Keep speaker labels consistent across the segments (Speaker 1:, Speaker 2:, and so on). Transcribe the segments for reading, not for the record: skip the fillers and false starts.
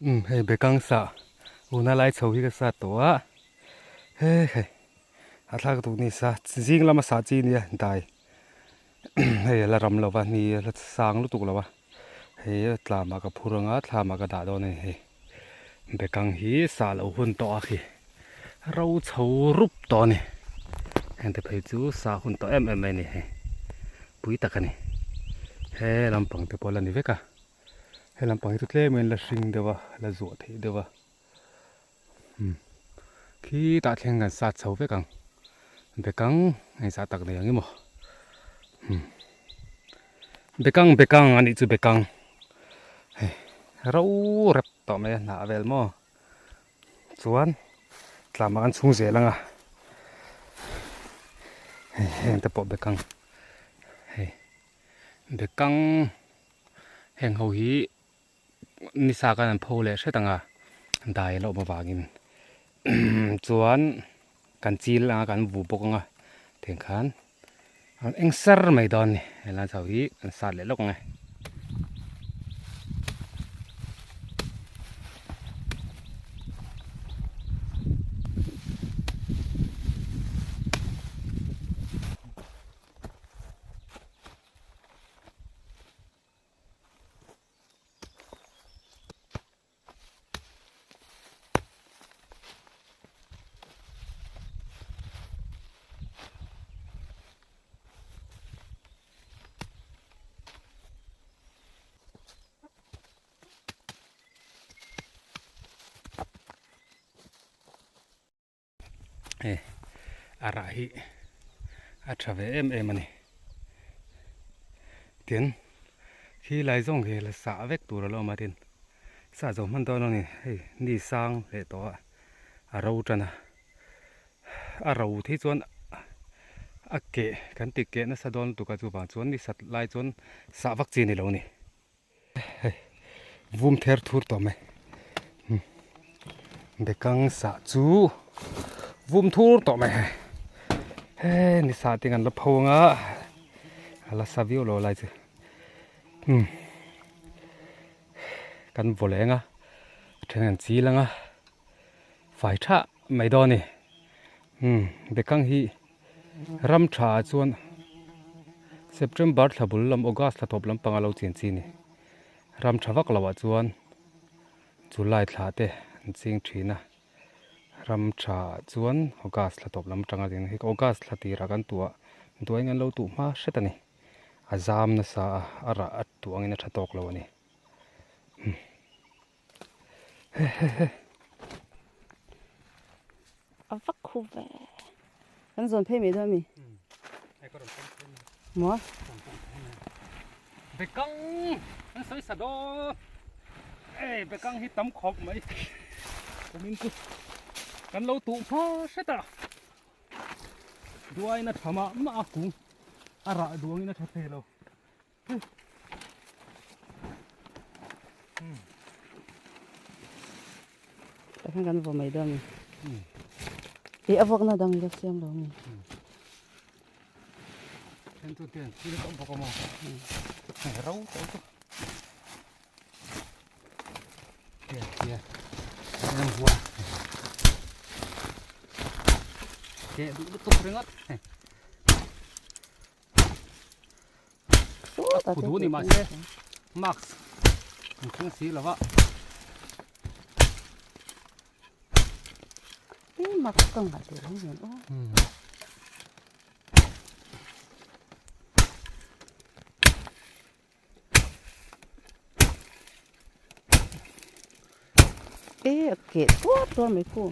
Speaker 1: Umm hei bekang sa una lai chho hi ka sa tawh a he hei a thlak duh ni sa zing lama sah chi nia dai hei a la ram lo va ni a la sang lutuk lo va hei tlamah ka phur anga thlamah ka dah dawn a ni hei bekang hi sah loh hun tawh a khi ro chho rup tawh a ni heng te phei chu sah hun tawh em em mai a ni hei pui tak a ni he lampang te pawh a la ni vek a. He lampang hi chu tlem in la hring deuh a la zuah theih deuh a umm khitah thleng kan sat chho vek ang bekang engzah tak nei ang emaw umm bekang bekang a nih chu bekang hei ro rep tawh mai a hnah vel maw chuan tlamah kan chhung zel ang a hei heng te pawh bekang hei bekang. Heng ho hi nisa khan an pho leh hret ang a, dai a la awm avangin chuan kan chil anga kan vu bawk ang a tiang khan an eng sar mai dawn a ni helai chho hi an sat leh lawk ang e. Hei a rah hi a tha ve em em a ni tin khi lai zawng khi la sah vek tur a lo awm a tin sah zo hman dawn a ni hei ni sang leh tawh a a ro tan a a ro thei chuan a keh kan ti keh nasa dawn lutuk a chuvang chuan ni sat lai chuan sah vak chi a ni lo a ni. Hei vum ther thur tawh mai bekang sah chu vum thur tawh mai hei he ni sah te kan la pho anga a la sa viau lo lai chu umm kan vaw leng a a then an chil anga fai tha mai dawn a ni umm bekang hi Ram tha ah chuan September thla bul lam August thla tawp lampang a lo chin chi a ni. Ram tha vak loh ah chuan July thla te an ching thin a, ram tha ah chuan August thla tawp lam atanga chin hei August thla tirah kan tuah duain an lo tuh hma hret a ni. A zam nasa a, a rah a tuh angin a tha tawk lo a ni.
Speaker 2: A vak khu ve. Kan zawn phei mai dawn mi. Maw?
Speaker 1: Bekang an sawi sa dawn. Ei bekang hi tam khawp mai. Kumin chu kan lo tuh hma hret a. Duain a tha mah mah a kung a rah duangin a tha thei lo.
Speaker 2: Tah hian kan vaw mai dawn a ni. Ih a vawkna dang ila siam lo a ni.
Speaker 1: Then chu tian thil a awm bawk a maw. Hei ro tawh chu. Tian tian. Tian vua. Keh duh lutuk ringawt. A phu duh ni mahse mask an thleng si lo va.
Speaker 2: Ih mask ka ngah tur ang hian aw. Ih a keh tuar tuar mai khu.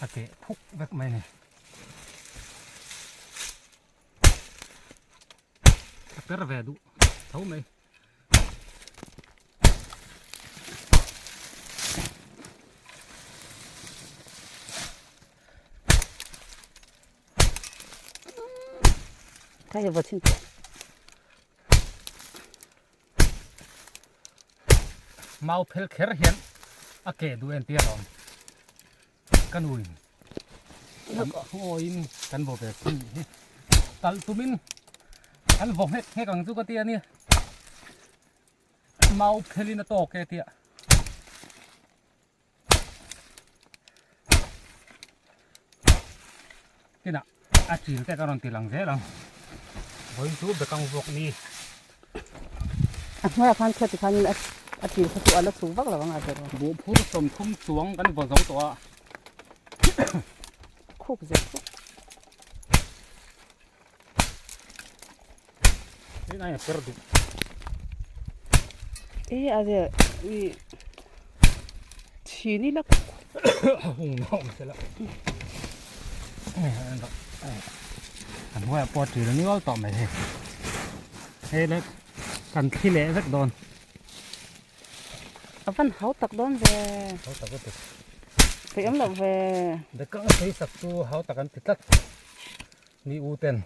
Speaker 1: A keh phuk vek mai ni. A per ve duh tho mai.
Speaker 2: Thai hi va chhin teh.
Speaker 1: Mau phel kher hian a keh duh en tir a awm. Ka nuin kan thuawiin kan vaw ve thin hi talh tumin kan vaw nghek nghek ang chu ka ti a nia. Mau phelin a tawk e tia. Tinah a chil te ka rawn ti lang zel ang. Vawiin chu bekang vuak ni.
Speaker 2: A hnuaiah khan khati khanin a chil kha chu a la chhuk vak lo ang a zero.
Speaker 1: Buh phur 30 chuang kan vaw zo tawh a.
Speaker 2: Khuk zel chu. E a vel i thin ila
Speaker 1: hung na awm sela a hnuaiah pawh a ṭil nual tawh mai hei hei le kan thli leh vek dawn
Speaker 2: a van hau tak dawn ve
Speaker 1: hau tak lutuk
Speaker 2: theih awm loh ve
Speaker 1: bekang phei sak chu hau tak an ti tlat. Mi u ten.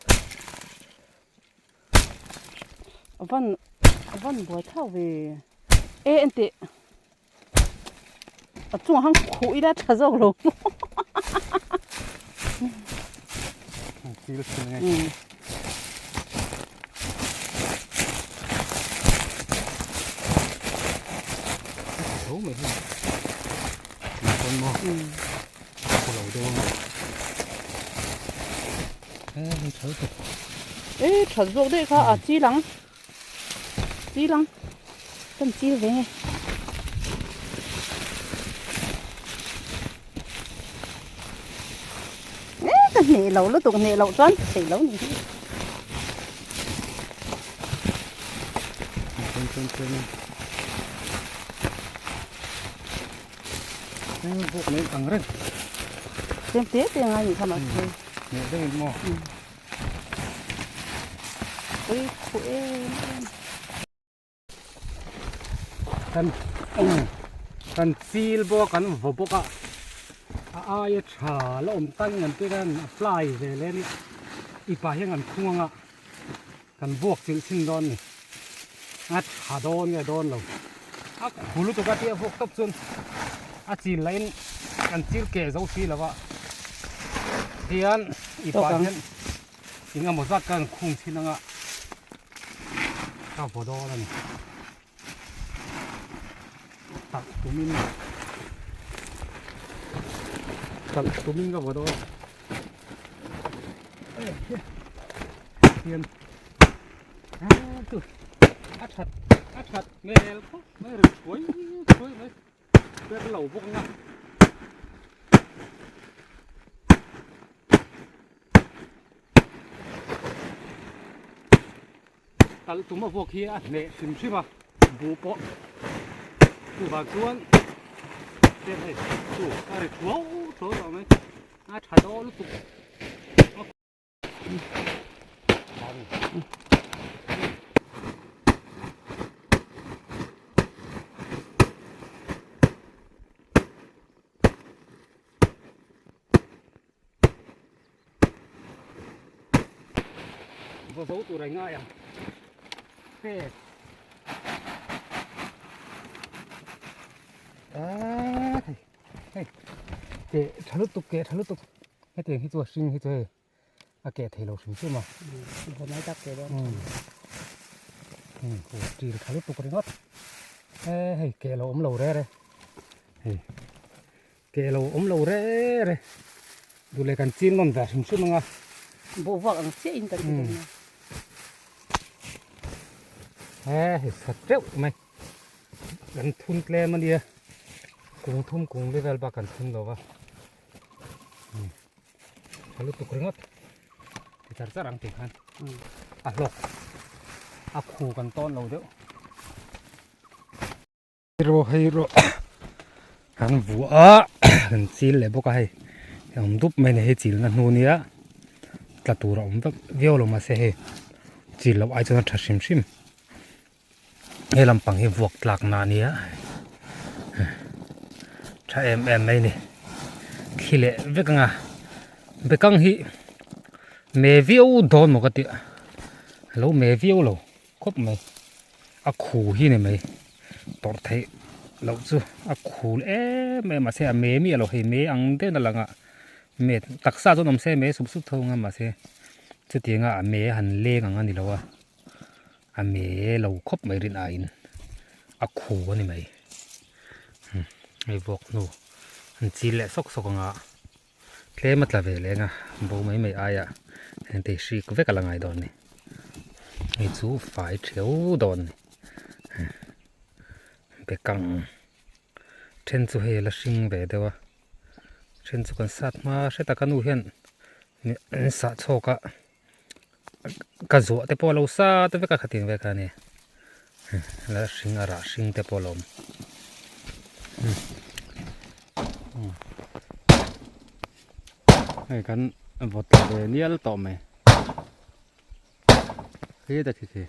Speaker 2: Van van buai thau ve. E en teh. A chungah khan khuh ila tha zawk lo.
Speaker 1: Thil thin nge. Tho mai hi. Con mo. Ko lo deuh ang. E hei tha lutuk.
Speaker 2: E tha zawk daih kha a chil ang. Chil ang. Kan chil ve nge. E ka hneh lo lutuk hneh loh chuan theih lo ni hi.
Speaker 1: Chen chen chen. Buk mai ang reng.
Speaker 2: Tlem te te ngai nih kha mahse.
Speaker 1: Neh deuh in maw.
Speaker 2: Ui khu em em.
Speaker 1: Kan kan chil bawk kan vaw bawk a a aia tha la awm tan ngan te khan apply ve le a ni ipa hian kan khung anga Kan vuak chilh chhin dawn ni. A tha dawn nge dawn lo. A khu lutuk a tia vuak tawp chuan a chil lahin kan chil keh zo si lo a. Tihian i pah hian eng emaw zat khan khung chhin anga ka vaw dawn a ni. Talh tumin talh tumin ka vaw dawn. Hian chu a that a that hmel khawp mai ri thuai thuai mai ber lo bawk anga Kal tum a vuak hi a hneh hrim hrim a, buh pawh chuvang chuan chen hei chu a ri thuau thuau tawh mai, a tha dawn lutuk. Va zo tur a ngai ang pek a thei hei ke tha lutuk ke tha lutuk hetiang hi chu a hring hi chu hei a keh thei lo hrim hrim a ṭil tha lutuk ringawt e hei keh lo awm lo re re hei. Keh lo awm lo re re. Duh leh kan chin nawn ve hrim hrim ang a.
Speaker 2: Buh vuak ang chiah in kan ti dawn a.
Speaker 1: He hei sa teuh mai. Kan thun tlem a nia. Kung thum kung level bak kan thun lo va. Tha lutuk ringawt. Ti char char ang tih khan. A hlawk. A khu kan tawn lo deuh. Ro hei ro kan vuah a kan chil leh bawk a hei a awm dup mai a ni hei chil na hnu nia tla tur a awm vek viau lo mahse hei chil loh ai chuan a tha hrim hrim he lampang hi vuak tlak na a nia tha em em mai a ni thli leh vek ang a bekang hi me viau dawn maw ka tih a lo me viau lo. Khawp mai a khu hi ni mai tawrh theih loh chu a khul em em mahse a me miah lo hei me ang deuhin a lang a me taksa chuan awm se me sup sup tho ang a mahse chutianga a me han leng ang a ni lo a a me lo khawp mai rin aiin. a khu a ni mai hei vawk hnu an chil leh sawk sawk ang a tlem a tla ve leng a bo mai mai aia heng te hi hrik vek a la ngai dawn a ni hei chu fai theu dawn a ni bekang then chu hei a la hring ve deuh a then chu kan sat hma hret a ka nu hian an sah chhawk a. Ka zuah te pawh a lo sa ta vek a khatin vek a ni la hring a rah hring te pawh a lo awm hei kan vawt tla ve nial tawh mai khi ta khi khi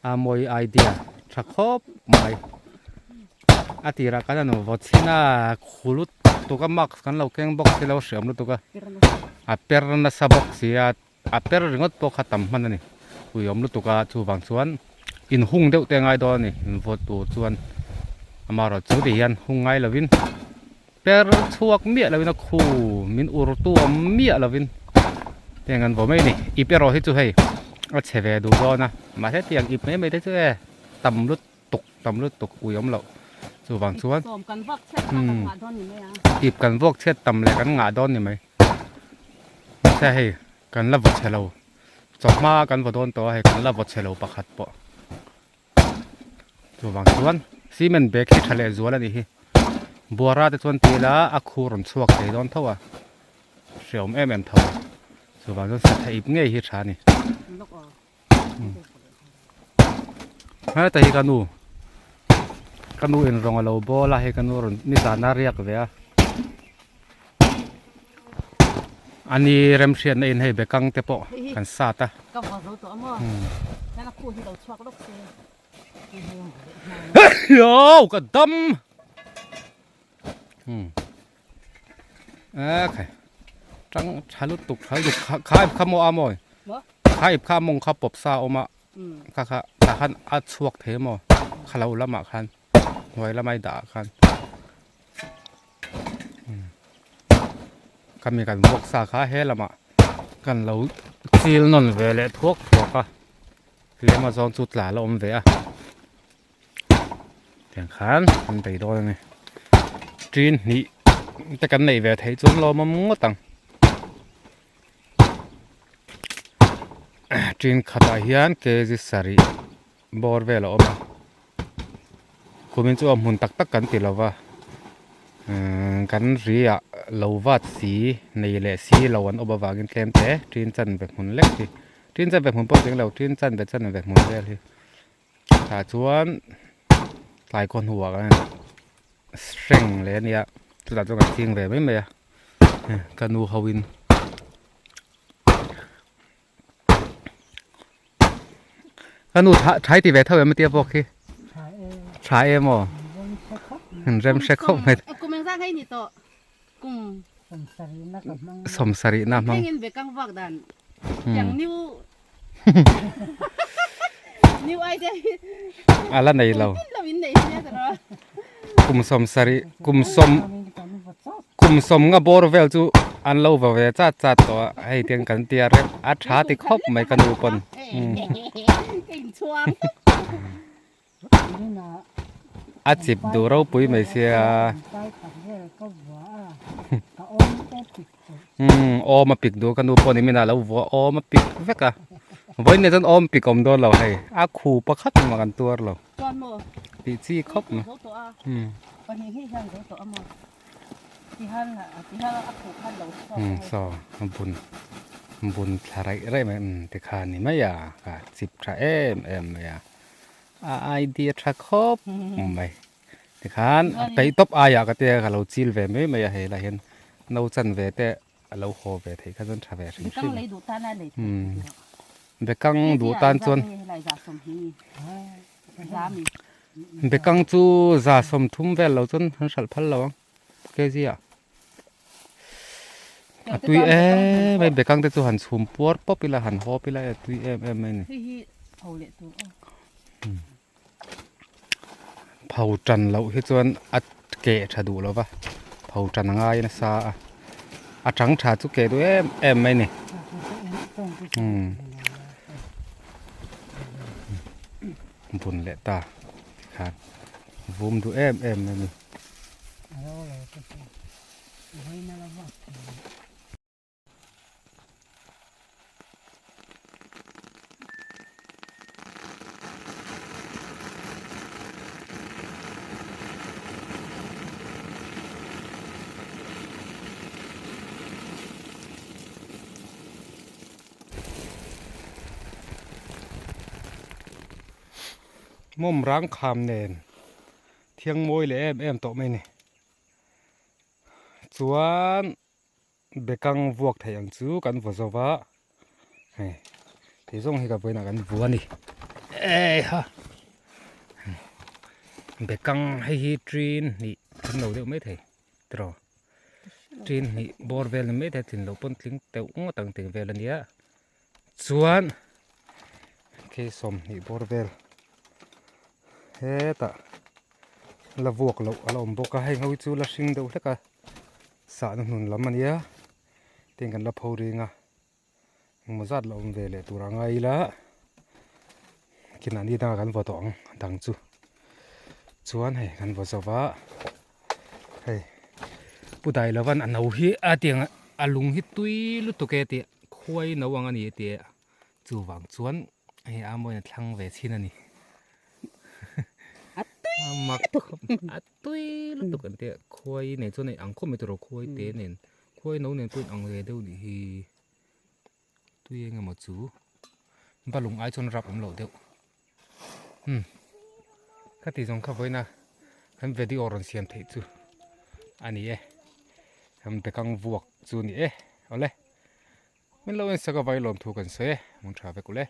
Speaker 1: a mawi idea tha khawp mai a tirah khan an vawt chhin a khulut tuk a mask kan lo keng bawk si lo hriam lutuk a a per nasa bawk si a a per ringawt pawh kha tam hman a ni uiawm lutuk a chuvang chuan inhung deuh te a ngai dawn a ni invawt tur chuan amaherawhchu ti hian hung ngai lovin per chhuak miah lovin a khu min ur tu awm miah lovin tiang an vaw mai a ni ip erawh hi chu hei a chhe ve duh dawn a mahse tiang ip mai mai te chu e tam lut tuk tam lutuk ui awm loh chuvang chuan ip kan vuak chhiat tam leh kan ngah dawn ni mai mahse hei kan la vaw chhe lo chawhma kan vaw dawn tawh a hei kan la vaw chhe lo pakhat pawh chuvang chuan cement bag hi tha leh zual a nih hi buara te chuan ti ila a khu rawn chhuak thei dawn tho a hreawm em em tho chuvang chuan satha ip ngei hi tha a ni. Heta hi ka nu ka nu in rawng a lo bawl a hei ka nu rawn nizan a riak ve a ani remhriatna in hei bekang te pawh kan sat a. Ka dam. A khai tang tha lutuk tha lutuk kha kha ip kha maw a mawi kha ip kha mawng kha pawp sa a awm a kha kha tah khan a chhuak thei a maw kha lo lamah khan hnuai lama i dah ah khan khami kan vuak sa kha he lamah kan lo chil nawn ve leh thuak thuak a tlem azawng chu tla la awm ve a. Tiang khan kan bei dawn a ni tin hnih te kan neih ve theih chuan lawmawm ngawt ang tin khatah hian kg sarih bawr vel a awm a kumin chu a hmun tak tak kan ti lo va umm kan ri ah lo vat si nei leh si lo an awm avangin tlem te tin chan ve hmun lek hi tin chan ve hmun pawh tling lo tin chan ve chan ve hmun vel hi. Tah chuan tlai khaw hnuah kan hreng leh a nia chutah chuan kan ching ve mai mai a ka nu ho in ka nu tha thai ti ve tho em atia bawk hi tha em aw rem hre khawp mai sawmsarih na hmang a la nei lo kum sawmsarih kum sawm kum sawm nga bawr vel chu an lo va ve chat chat tawh a hei tiang kan tia rep a tha ti khawp mai ka nu pawn. A chip duh ropui mai sia umm awm a pik duh ka nu pawh ni min a lo vuah awm a pik vek a vawiin nen chuan awm pik awm dawn lo hei a khu pakhat mah kan tuar lo tih chi khawp mai umm umm saw a bun bun thla raih raih mai umm tikhan ni mai a ka chip tha em em mai a. A idea tha khawp mai tikhan a peih tawp aiah ka tia ka lo chil ve mai mai a hei lah hian no chan ve te a lo haw ve theih kha chuan tha ve hrim hrim bekang duh tan chuan bekang chu za sawmthum vel lo chuan an hralh phal lo ang kg ah a tui em em bekang te chu han chhum puar pawp ila han hawp ila e tui em em mai a ni pho tan loh hi chuan a keh tha duh lo va pho tan a ngai nasa a a chang tha chu keh duh em em mai a ni umm bun leh ta tikhan. Vum duh em em a ni. Mawm rang kham nen thiang mawi leh em em tawh mai a ni chuan Bekang vuak theih ang chu kan vaw zo va, hei thei zawng hi ka vawiinah kan vu a ni. Eiha Bekang hei hi ṭin hnih tling lo deuh mai thei tiraw ṭin hnih bawr vel ni mai thei tlin loh pawn tling teuh ngawt ang tih vel a nia chuan khi 20 bawr vel hetah la vuak loh a la awm bawk a heng ho hi chu la hring deuh hlek a. Sahna hnun lam a nia tin kan la pho ring a engmaw zat la awm ve leh tur a ngai ila kinah ni dangah kan vaw tawh ang dang chu chuan hei kan vaw zo va hei pu dai lovan a no hi a tiang a lung hi tui lutuk e tih khuai no ang a ni tih chuvang chuan hei a mawiin a thlang ve chhin a ni
Speaker 2: a tui
Speaker 1: a Tui lutuk an tia khuai nen chuan a in ang khawp mai tawh khuai te nen khuai no nen pawh in ang ve deuh nih hi tui eng emaw chu balung ai chuan rap awm loh deuh umm ka tih zawng kha vawiin a kan video rawn siam theih chu a ni e kan bekang vuak chu a ni e awle min lo en sak a vai lawm thu kan sawi e mun tha vek ulh e.